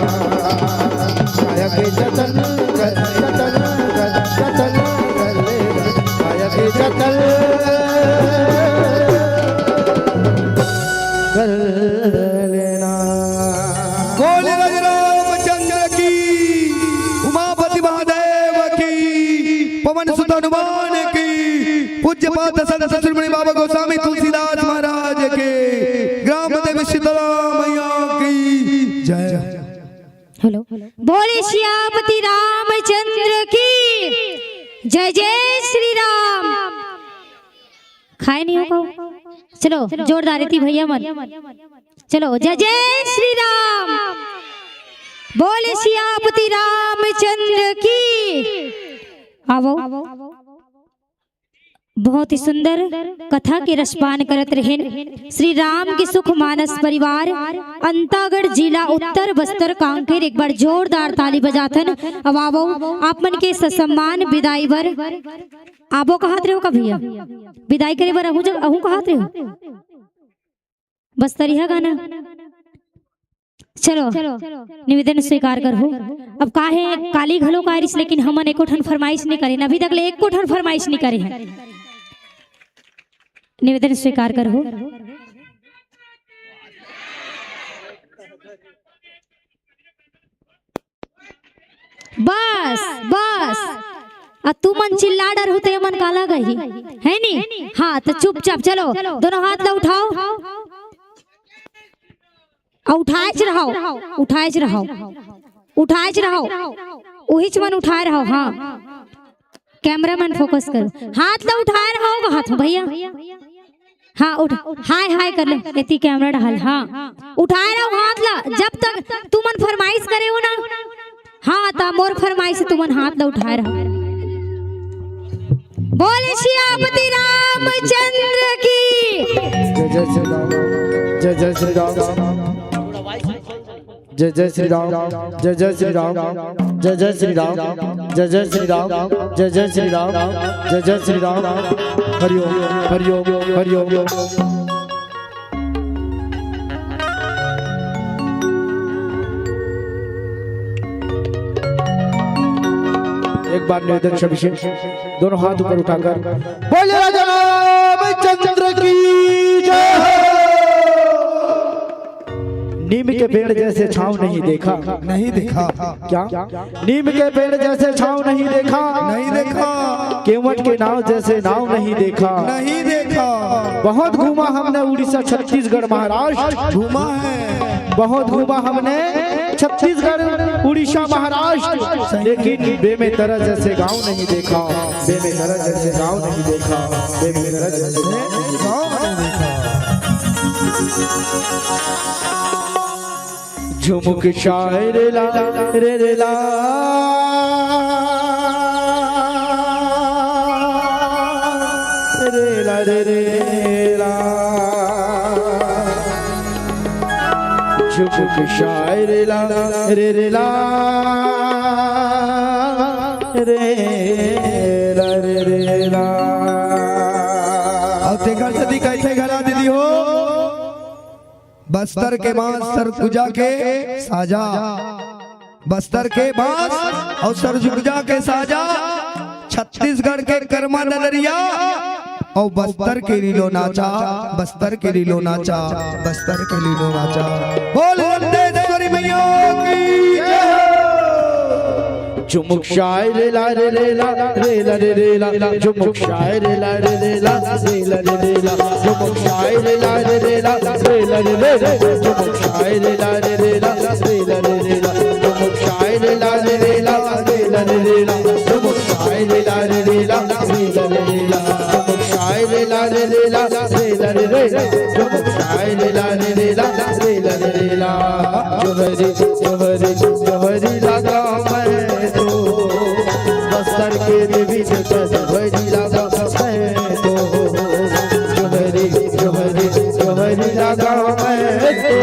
काया के जतन कर, जतन कर, जतन कर लेगा। काया के जतन कर लेना। बोले राज रामचंद्र की, उमापति महादेव की, पवन सुत हनुमान की, पूज्य पाद संत शिरोमणि बाबा गोस्वामी तुलसीदास महाराज के, ग्राम देवी शीतला मैया की जय। हेलो, बोले सियापति रामचंद्र की जय। जय श्री राम। खाए नहीं हो कहो? चलो, जोरदार थी भैया मन। चलो, जय जय श्री राम। बोले सियापति रामचंद्र की। आवो। बहुत ही सुंदर कथा के रसपान करत रहेन श्री राम के सुख मानस परिवार, अंतागढ़, जिला उत्तर बस्तर कांकेर। एक बार जोरदार ताली बजाथन। अब आवो, आप मन के ससम्मान विदाई बर। आबो कहत रहे हो का भैया? विदाई करे बर अहू जग-, अहू कहत रहे हो? बस्तरिया गाना। चलो, निवेदन स्वीकार करहू। अब काहे काली घलो कारिस, लेकिन हमन एको ठन फरमाइश नइ करे, अभी तक ले एको ठन फरमाइश नइ करे हे। निवेदन स्वीकार करहू। बस, बस। आ तुमन चिल्ला डरहू त एमन काला कही, हे नी? हाँ, त चुपचाप चलो, दोनों हाथ ला उठाओ। अउ उठाएच रहव, उठाएच रहव, उठाएच रहव। उहीच मन उठाए रहव, हाँ। कैमरामैन फोकस करो। हाथ ला उठाए रहव, हाथ में भैया। हाँ, उठ, हाय, हाय कर ले। एती कैमरा डाल, हाँ। उठाए रहव हाथ ला, जब तक तुमन फरमाइश करे हो ना। हाँ, त मोर फरमाइश से तुमन हाथ ला उठाए रहव। बोले सियापति रामचंद्र की। जय जय श्री राम, जय जय श्री राम, जय जय श्री राम, जय जय श्री राम, जय जय श्री राम, जय जय श्री राम, जय जय श्री राम, जय जय श्री राम। हरिओम, हरिओम, हरिओम। एक बार निवेदन सभी से, दोनों हाथ ऊपर उठाकर बोले राजा रामचंद्र की जय हो। नीम के पेड़ जैसे छांव नहीं देखा। नहीं देखा। क्या? नीम के पेड़ जैसे छांव नहीं देखा। नहीं देखा। केवट के नाव जैसे नाव नहीं देखा। नहीं देखा। बहुत घूमा हमने उड़ीसा, छत्तीसगढ़, महाराष्ट्र। घूमा है। बहुत घूमा हमने छत्तीसगढ़, उड़ीसा, महाराष्ट्र, लेकिन बे में तरह जैसे गांव नहीं देखा। बे में तरह जैसे गांव नहीं देखा। बे में तरह जैसे गांव नहीं देखा। झुमुक शायर ला रे रे ला, रे ला रे रे ला। झुमुक शायर ला रे रे ला, रे ला रे रे ला। अउ तेकर सेती कहिथे घला दीदी हो, बस्तर के बांस सरगुजा के साजा, बस्तर के बांस अउ सरगुजा के साजा, छत्तीसगढ़ के करमा ददरिया अउ बस्तर के लीलो नाचा, बस्तर के लीलो नाचा, बस्तर के लीलो नाचा। बोल नंदेश्वरी मैया की जय हो। झुमुक शायर ला रे रे ला, रे ला रे रे ला, झुमुक शायर ला रे रे ला, रे ला रे रे ला, झुमुक शायर ला रे रे ला, रे ला रे रे ला, झुमुक शायर ला रे रे ला, रे ला रे रे ला, झुमुक शायर ला रे रे ला, रे ला रे रे ला, झुमुक शायर ला रे रे ला, रे ला रे रे ला, झुमुक शायर ला रे रे ला, रे ला रे रे ला, झुमुक शायर ला रे रे ला, रे ला रे रे ला। जोहरी, जोहरी, जोहरी लगा मैं तो, बस्तर के देवी के जोहरी लगा मैं तो। जोहरी, जोहरी, जोहरी लगा मैं तो,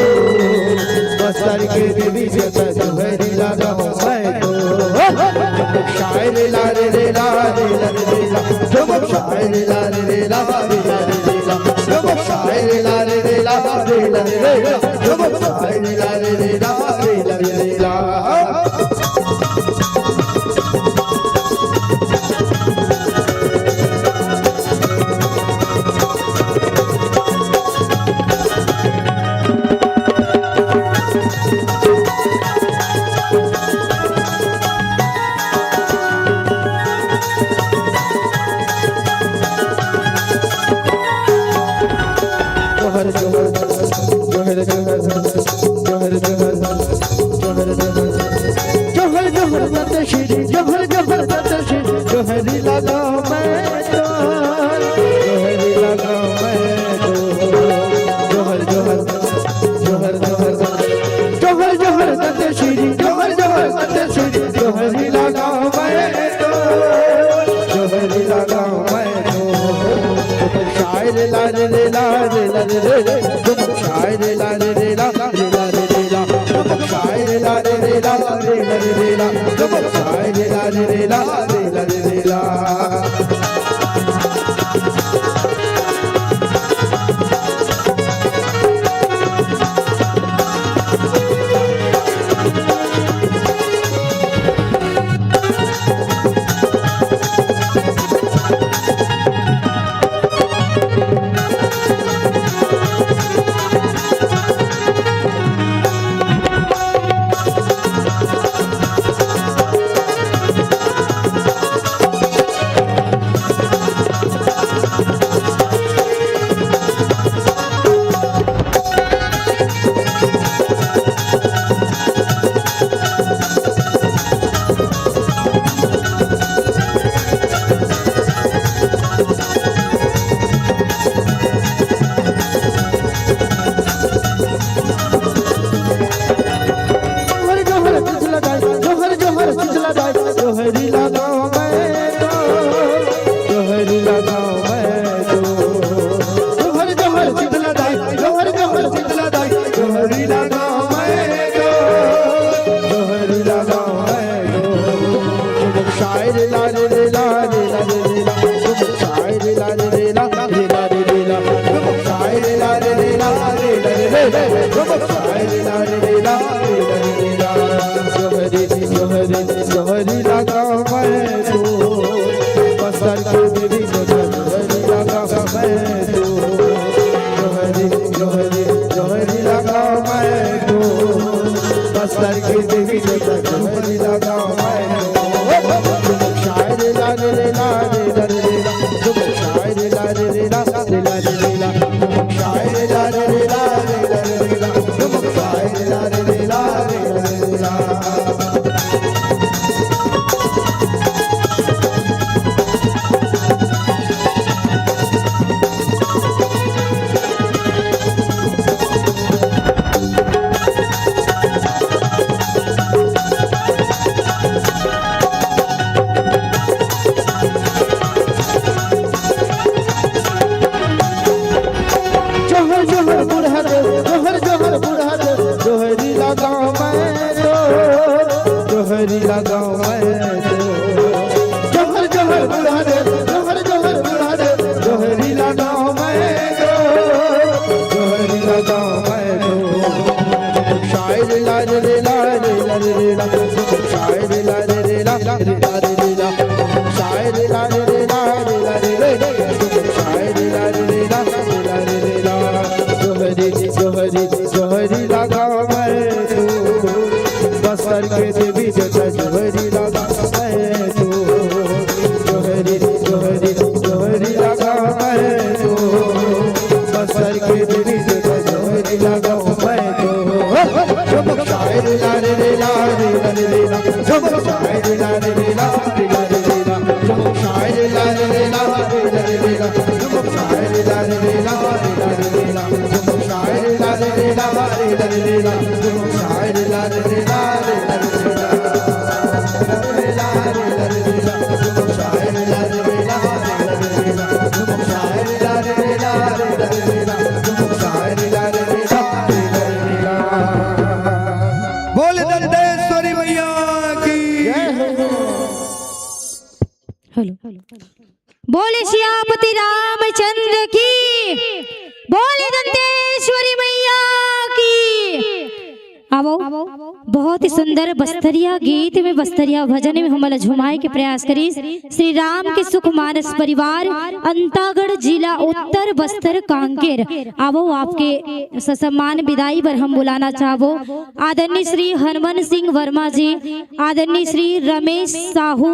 बस्तर के देवी के जोहरी लगा मैं तो। शायर ला रे रे ला रे ला रे ला, शायर ला रे रे ला रे ला रे ला। जोहर जोहर, जोहर जोहर, जोहर जोहर, जोहर जोहर, जोहर जोहर, जोहर जोहर, तत श्री जोहर जोहर, तत श्री जोहरी लगा मैं तो, जोहरी लगा मैं तो। जोहर जोहर, जोहर जोहर, जोहर जोहर, तत श्री जोहर जोहर, तत श्री जोहरी लगा मैं तो, जोहरी लगा मैं तो। शायर ला रे रे ला रे ला रे रे, शायर ला रे रे ला रे ला रे ला, शायर ला रे रे ला रे ला रे ला, शायर ला रे रे ला रे ला रे ला। जोहर जोहर बुढ़ा दे, जोहर जोहर बुढ़ा दे, जोहरी लगाओ मैं तो, जोहरी लगाओ मैं तो। जोहर जोहर बुढ़ा दे, जोहर जोहर बुढ़ा दे, जोहरी लगाओ मैं तो, जोहरी लगाओ मैं तो। शायद ला रे ला रे ला रे ला, शायद ला रे ला रे ला रे ला, शायद ला रे ला रे ला रे ला रे ला, शायद ला रे ला रे ला रे ला। जोहरी जोहरी जोहरी लगा मैं तो, बस्तर के देवी जैसा जोहरी लगा मैं तो। जोहरी जोहरी जोहरी लगा मैं तो, बस्तर के देवी जैसा जोहरी लगा मैं तो। झुमक शायद ला रे ला रे ला रे ला, झुमक शायद ला रे ला रे ला रे ला, झुमक शायद ला रे ला रे ला रे ला, झुमक शायद ला रे ला रे ला रे ला, झुमक शायद ला रे ला रे ला रे ला, झुमक शायद ला रे ला रे ला रे ला। बोल दंतेश्वरी मैया की। हेलो। बोले सियापति रामचंद्र की, बोले दंतेश्वरी मैया की। आवो, बहुत ही सुंदर बस्तरिया गीत में, बस्तरिया भजन में हमला झुमाए के प्रयास करिस श्री राम के सुख मानस परिवार, अंतागढ़, जिला उत्तर बस्तर, कांकेर। आवो, आपके ससम्मान विदाई बर हम बुलाना चाहबो आदरणीय श्री हरमन सिंह वर्मा जी, आदरणीय श्री रमेश साहू,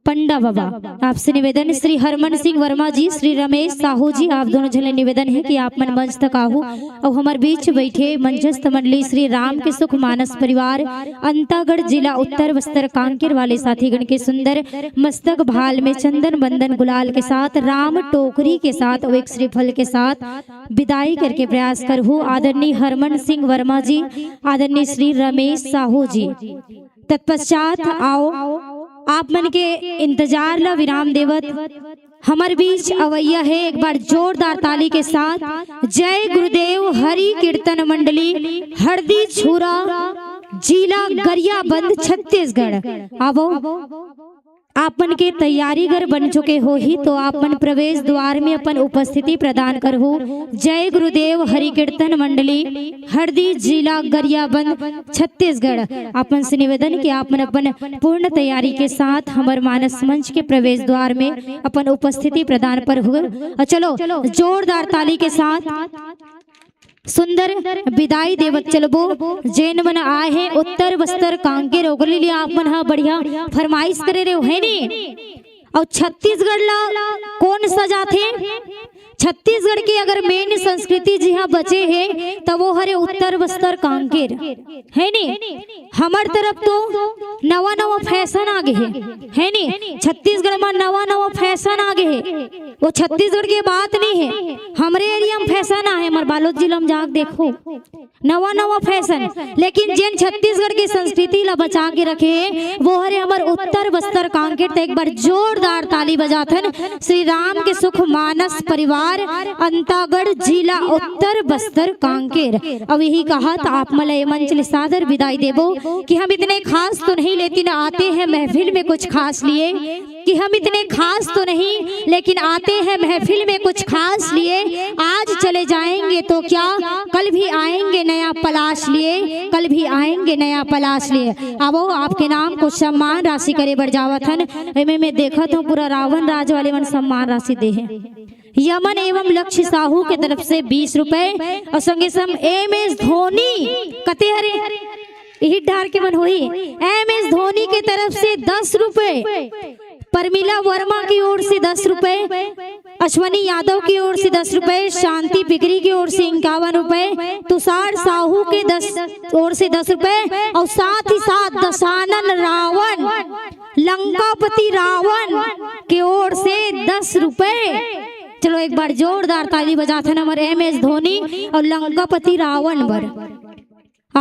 पंडा बाबा, आपसे निवेदन, श्री हरमन सिंह वर्मा जी, श्री रमेश साहू जी, आप दोनों झन ले निवेदन हे कि आप मन मंच तक आहू अउ हमर बीच बैठे मंचस्थ मंडली श्री राम के सुख मानस परिवार, अंतागढ़, जिला उत्तर बस्तर, कांकेर वाले साथीगण के सुंदर मस्तक भाल में चंदन बंदन गुलाल के साथ, राम टोकरी के साथ अउ एक श्रीफल के साथ विदाई करके प्रयास करहू आदरणीय हरमन सिंह वर्मा जी, आदरणीय श्री रमेश साहू जी। तत्पश्चात आओ, आप मन के इंतजार ला विराम देवत हमर बीच अवैया हे एक बार जोरदार ताली के साथ, जय गुरुदेव हरि कीर्तन मंडली, हरदी छुरा, जिला गरियाबंद, छत्तीसगढ़। आवो, आप मन के तैयारी घर बन चुके होही, तो आप मन प्रवेश द्वार में अपन उपस्थिति प्रदान करहू। जय गुरुदेव हरि कीर्तन मंडली, हरदी, जिला गरियाबंद, छत्तीसगढ़। आप मन से निवेदन कि आप मन अपन पूर्ण तैयारी के साथ हमर मानस मंच के प्रवेश द्वार में अपन उपस्थिति प्रदान पर हुए। और चलो, जोरदार ताली के साथ सुंदर विदाई देवत चलबो। जेन मन आए हे उत्तर बस्तर कांकेर, ओकरे लिए आप मन ह बढ़िया फरमाइश करे रहे हो, है नी? अउ छत्तीसगढ़ ला कोन सजाथे? छत्तीसगढ़ के अगर मेन संस्कृति जिहाँ बचे हे, त वो हरे उत्तर बस्तर कांकेर, है नी? हमर तरफ तो नवा नवा फैशन आ गे हे, है नी? छत्तीसगढ़ मा नवा नवा फैशन आ गे हे। वो छत्तीसगढ़ के बात नहीं है, हमरे एरिया में फैशन आहे, हमर बालोद जिला में जाके देखो, नवा नवा फैशन। लेकिन जेन छत्तीसगढ़ के संस्कृति ला बचा के रखे हे, वो हरे हमर उत्तर बस्तर कांकेर। त एक बार जोरदार ताली बजाथन श्री राम के सुख मानस परिवार, अंतागढ़, जिला उत्तर बस्तर कांकेर। अब यही कहत आप मन ला ये मंच ले सादर विदाई देबो कि हम इतने खास तो नहीं, लेकिन आते हैं महफिल में कुछ खास लिए। कि हम इतने खास तो नहीं, लेकिन आते हैं महफिल में कुछ खास लिए। आज चले जाएंगे तो क्या, कल भी आएंगे नया पलाश लिए, कल भी आएंगे नया पलाश लिए। आवो, आपके नाम कुछ सम्मान राशि करे बर जावत हन। एमे मैं देखत हूँ, पूरा रावण राज वाले मन सम्मान राशि दे हैं। यमन एवं लक्ष्य साहू के तरफ से बीस रुपए और संगे संग एम एस धोनी कते हरे, यही डार के मन होई, एम एस धोनी के तरफ से दस रुपए, परमिला वर्मा की ओर से दस रुपए, अश्वनी यादव की ओर से दस रुपए, शांति बिगरी की ओर से इक्यावन रुपए, तुषार साहू के दस ओर से दस रुपए और साथ ही साथ दशानन रावण, लंकापति रावण के ओर से दस रुपए। चलो एक बार जोरदार ताली बजाथन हमर एम एस धोनी और लंकापति रावण बर।